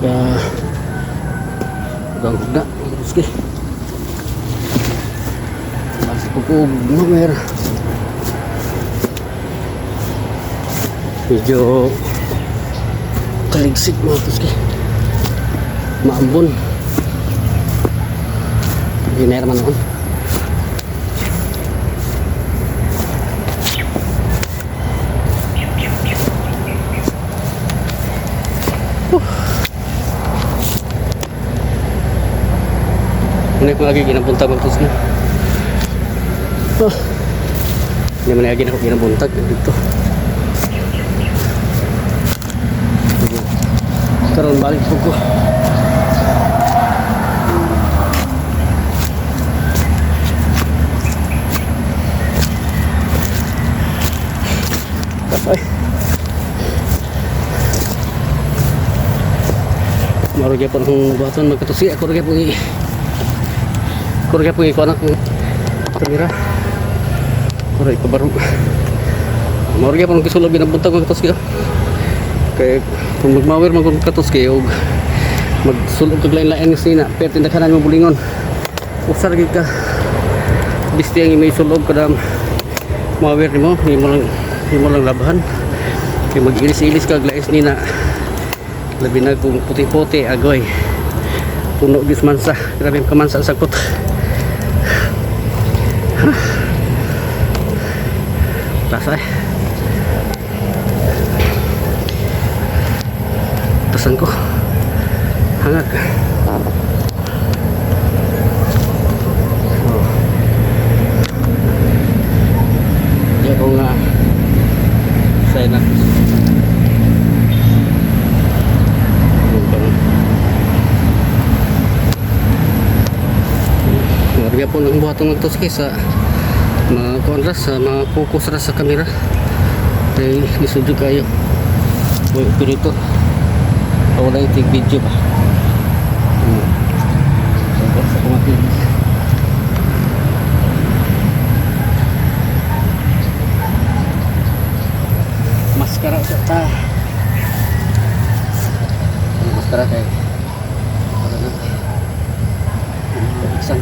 Kaya gang hugna, mga katuski. Balik ko po mamer. Medyo kaligsik, mga katuski. Maambon. Ginera man noon. Hindi ko lagi ginabuntag, mga katuski. Oh. Hindi man lagi ako ginabuntag dito. Karon balik po ko. Ay. Maro gyapon akong buhaton, mga katuski. Ako ra gyapon ikuan akong kamera. Ako ra ipabaro. Maro gyapon akong gisulog ginabuntag, mga katuski. Kay kung magmawer man kung katuski og magsulog kag lain-lain nga sina, perti daghanan mo bulingon. Usa ra gyud ka bisti ang imong sulog kada mawer nimo, imo lang labahan. Kay mag-ilis-ilis kag lais nina. Labi na kung puti-puti, agoy. Puno gyud mansa. Grabe ka mansa sa sakot. Tasa eh. Tasan ko. Hangag. Oh. Di ako nga sa na. Marga po ng buhatong magtuski sa mga kuan ra, sa mga focus ra sa kamera. Kay lisod jud kayo. Boy operator. Wala yung tig video ba. Sa kumatig. Maskara sa ta. Ano maskara kay? Para na. Iksan.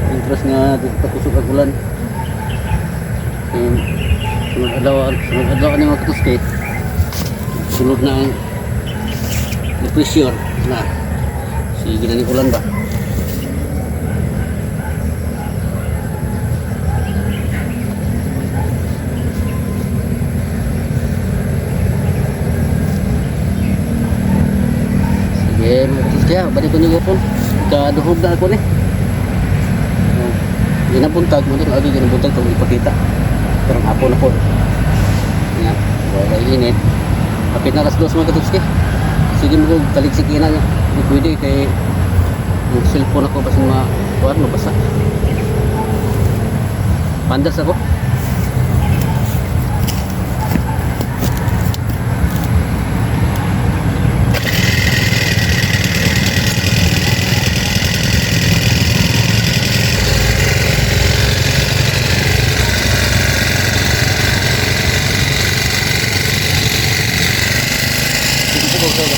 Interest nga dito kusog ang ulan. Kay sunod adlaw ani, mga katuski. Sunod na ang pressure na. Sige na ni ulan ba. Sige, mga katuski, ha. Balik ko niyo po. Kaduhog na ako ni. Oh, ginabuntag mo din, agi ginabuntag kung ipakita. Pero ang hapon na po. Nga, wala init. Kapit na alas 2, mga katuski. Sige mo ko taligsik ina niya. Hindi pwede kay yung cellphone ako basin ma kuan mabasa. Pandas ako. Sige po, go, go.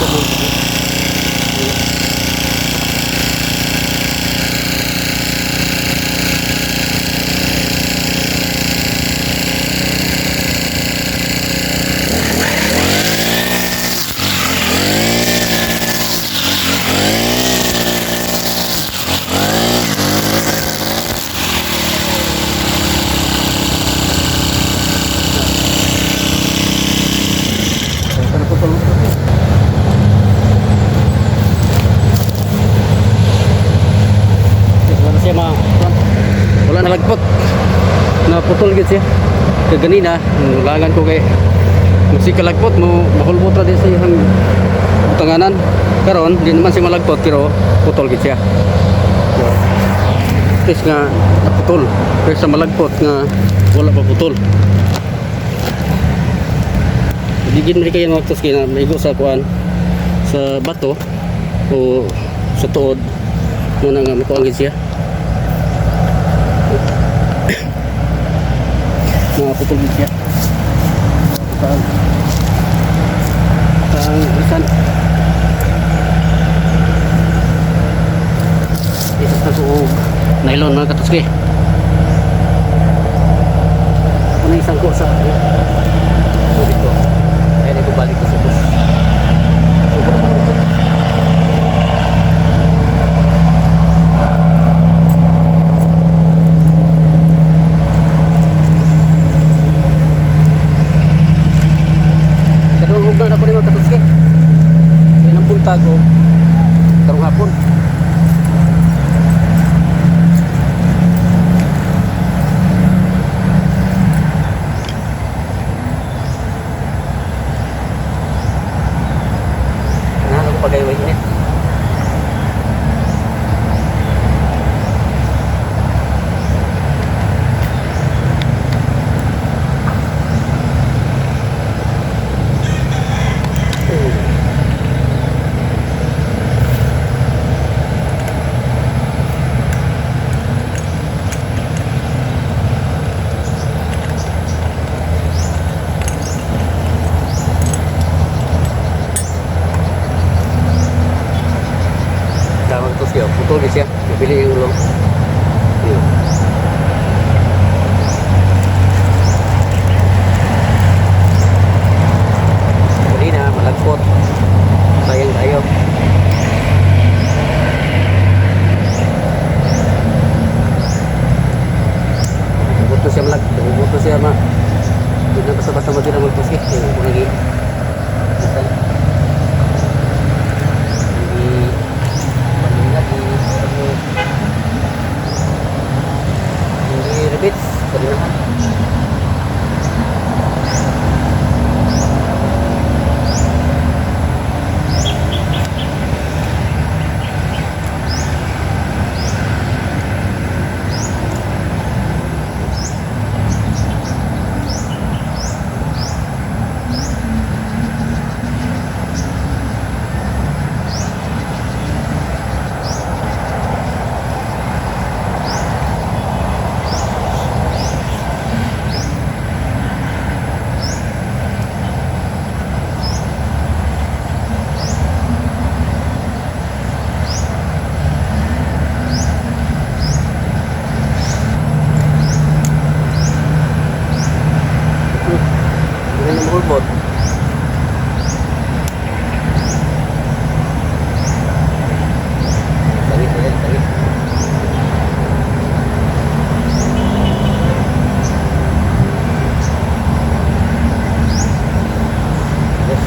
Dako man. Pero putol mo. Wala siya ma wala na lagpot. Naputol gid siya. Kay ganina, nulangan ko kay musika lagpot mo mahulbot ra din sa iyang butanganan. Karon di naman siya malagpot pero putol gid siya. So, at nga naputol. Kaysa malagpot nga wala pa putol. Digin rin kayo mga katuski na maigo sa kuan sa bato o sa tuod muna nga makuang gid siya. Mga putol gid siya. Ang ang isan. Isa sa suog nylon, mga katuski. Ako na isang ko sa so dito. Ayan, ko balik ko sa bus. So, karong ugma na ko ni, mga katuski. Kaya nang buntag o karong hapon. Ganahan ako pag way init. Damag to siya. Putol gid siya. Nabili yung ulo. Yun. Kanina, malagpot. Sayang tayo. Ubot na siya malag. Ubot na siya ma. Hindi na basta-basta madira magtuski. Yung ko lagi. Basta. Hindi. Hindi. Hindi. Hindi rebits. Kalinahan. Hindi na mahulbot. Sangit ulit, sangit. Yes.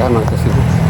Saan mga katoski?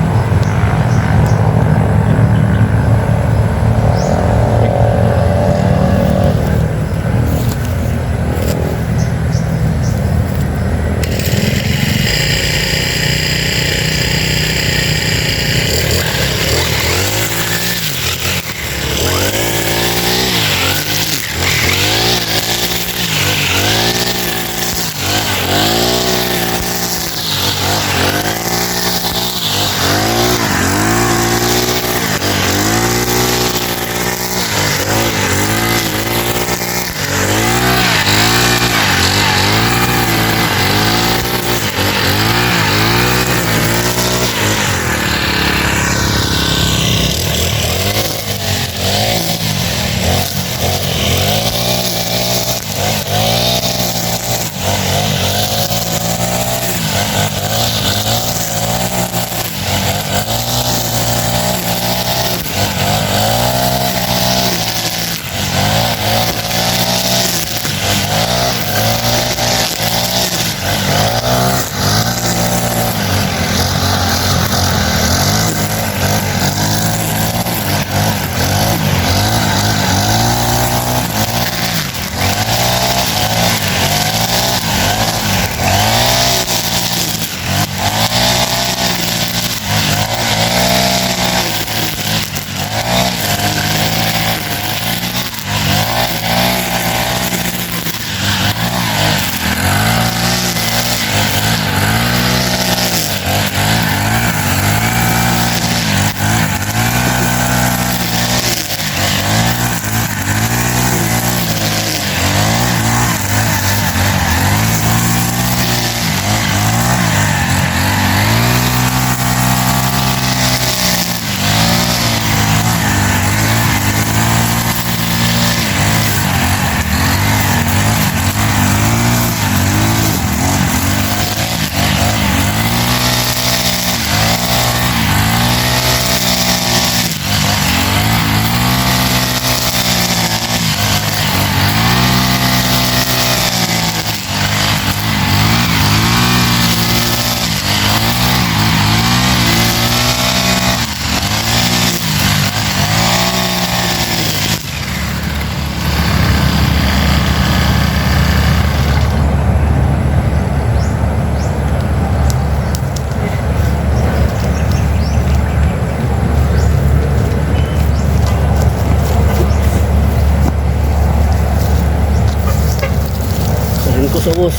Sarin ko sa ubos.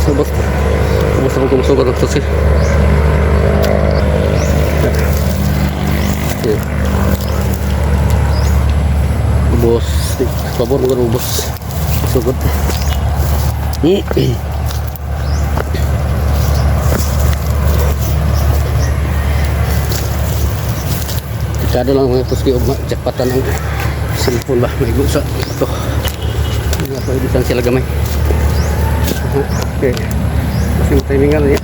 Sa ubos. Ubos ako kumusugat ang toski. Yeah. Ubos. Pabor mo ubos. Sugod. Dekado lang mga toski ugma. Jackpotan ang cellphone ba? May gusa. Ito. Nga pa distansya lang gamay. Okay. Kasi timingan niya.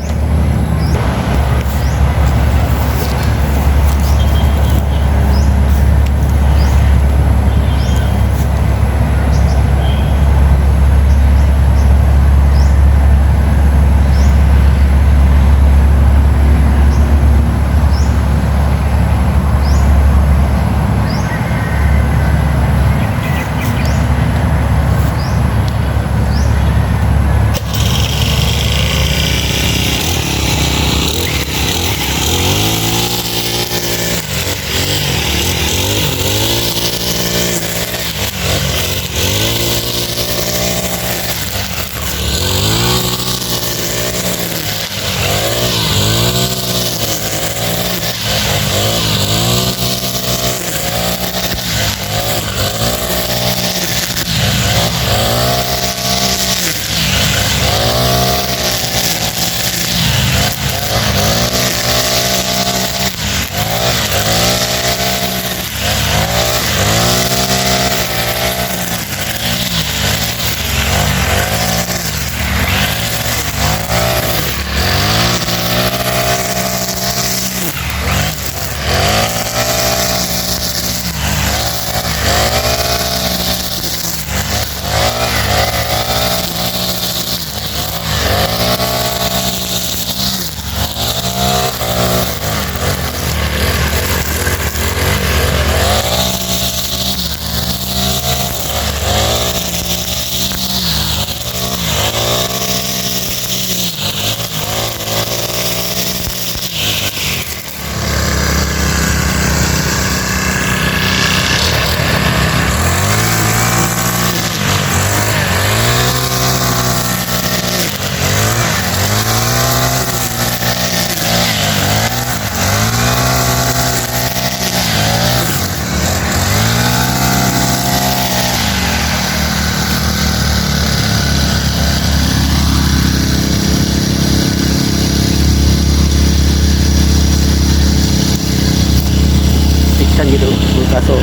Bisan gito kaso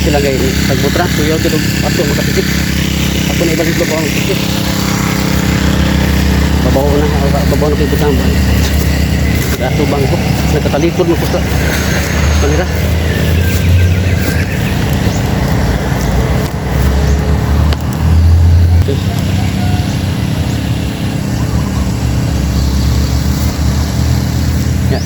sila kay tagbutra tuyaw gito ato makatikit. Ako na ibalik babaw ang tikit. Babaw na babaw na kay butang. Ato bangko nagkatalikod mo ko sa kanila. Okay. Yeah.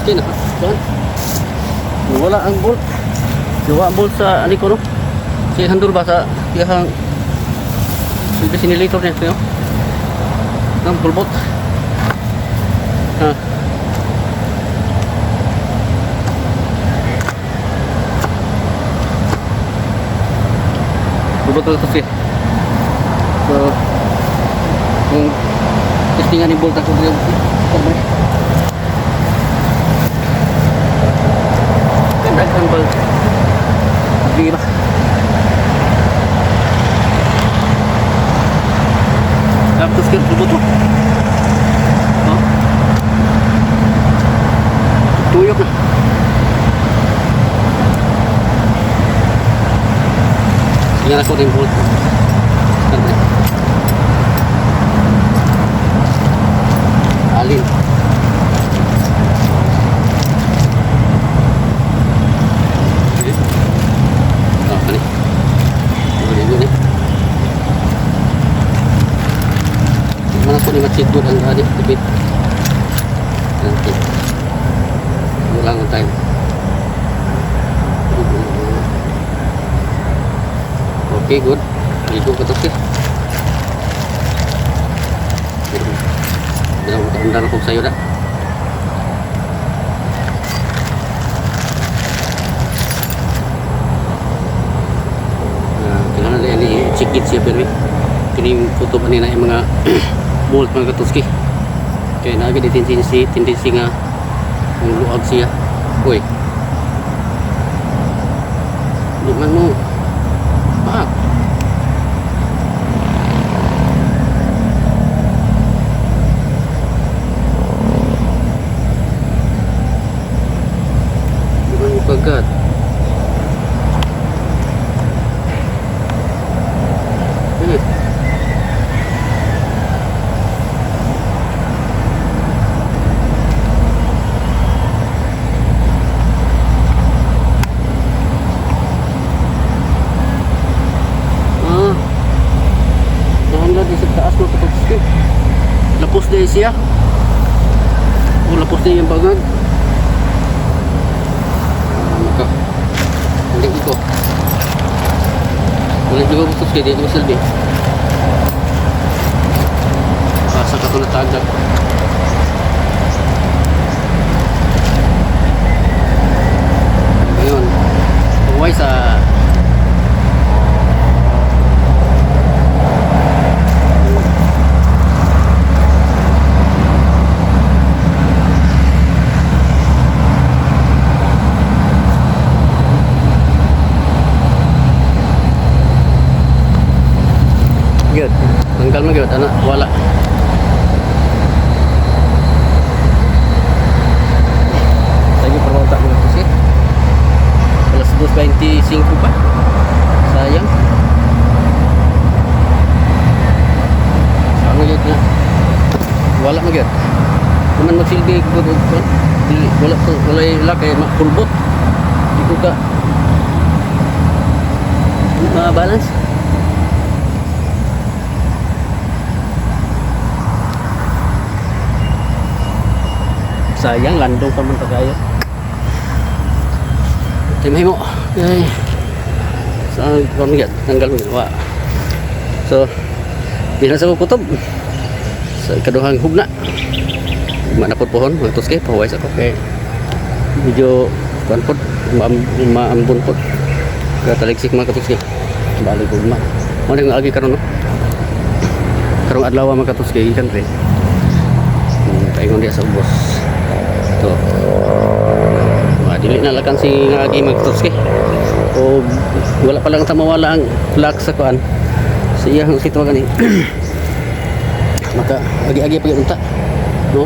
Okay na. Kuan. Wala ang bolt. Wala ang bolt sa ani ko no. Si handle ba sa iyang service niya no? Ang bulbot. Ha. Bulbot na to siya. So, kung testingan ni bolt ako dito. Daghan ba? Di ba? Tapos ka bulbot mo. Oh. Tuyok na. Tingnan ako din bolt. Ano? Alin. Okay. Ma-check good ang ani tipid. Nanti. Wala ang time. Okay, good. Ligo ka to sir. Pero makaundang ako sa'yo na. Kailangan na ini check it siya pero kini kutob ani na yung mga bolt, mga katuski, kaya naa di tendency nga kung luag siya. Uy, di man mo paak. Di man mo kagat. Ah. Dahan di sa taas, mga katuski. Lapos na siya. Oh, lapos na yung bangag. Ah, maka. Hindi ko. Wala juga katuski, di ko silbi. Asa ka ito natagak. Ngayon, huwag sa. Good. Tanggal mo gyud ana, wala. Lagi permata mga kasi. Alas 2:25 pa. Sayang. Ano gyud na? Wala mo gyud. Kuman magsilbi gud og kuan. Dili wala to, wala ila kay makulbot. Di ko ka ma-balance. Sayang, landong pa man tagayo. Timay mo. Ay. Sa kuan gyud, tanggal mo gyud. Wa. So, bilang sa kutob sa ikaduhang hugna. Ugma na pod pohon, mga tuske, pahuway sa ko kay medyo kuan pod, maambon pod. Kaya taligsik, mga katuske. Balik ugma. Mo nang agi karon, no. Karong adlaw, mga katuske, gikan pre. Paingon diya sa ubos. To. Wa, dili na lakan si nga agi, mga katuske. O wala pa lang ta mawala ang lock sa kuan. Sa iyang sitwa gani. Maka agi-agi pa gyud unta. No?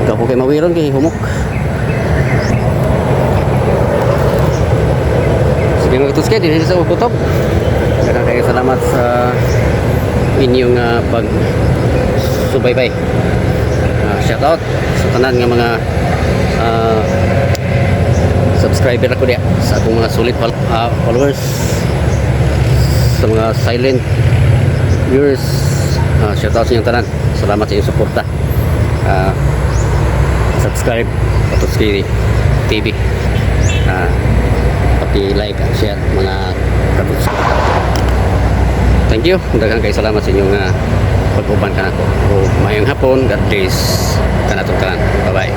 Ikaw ko kay mawiron kay humok. Sige, mga katuske, dinhi sa kutob. Daghang kayo salamat sa inyong pag subaybay. Shout out sa tanan nga mga subscriber ako diya sa akong mga solid followers, sa mga silent viewers, shout out sa inyong tanan. Salamat sa inyong suporta. Subscribe Katutski TV, pati like at share, mga Katutski. Thank you, daghang kay salamat sa inyong pag-uban kanako. O maayong hapon. God bless kanatong tanan. Bye bye.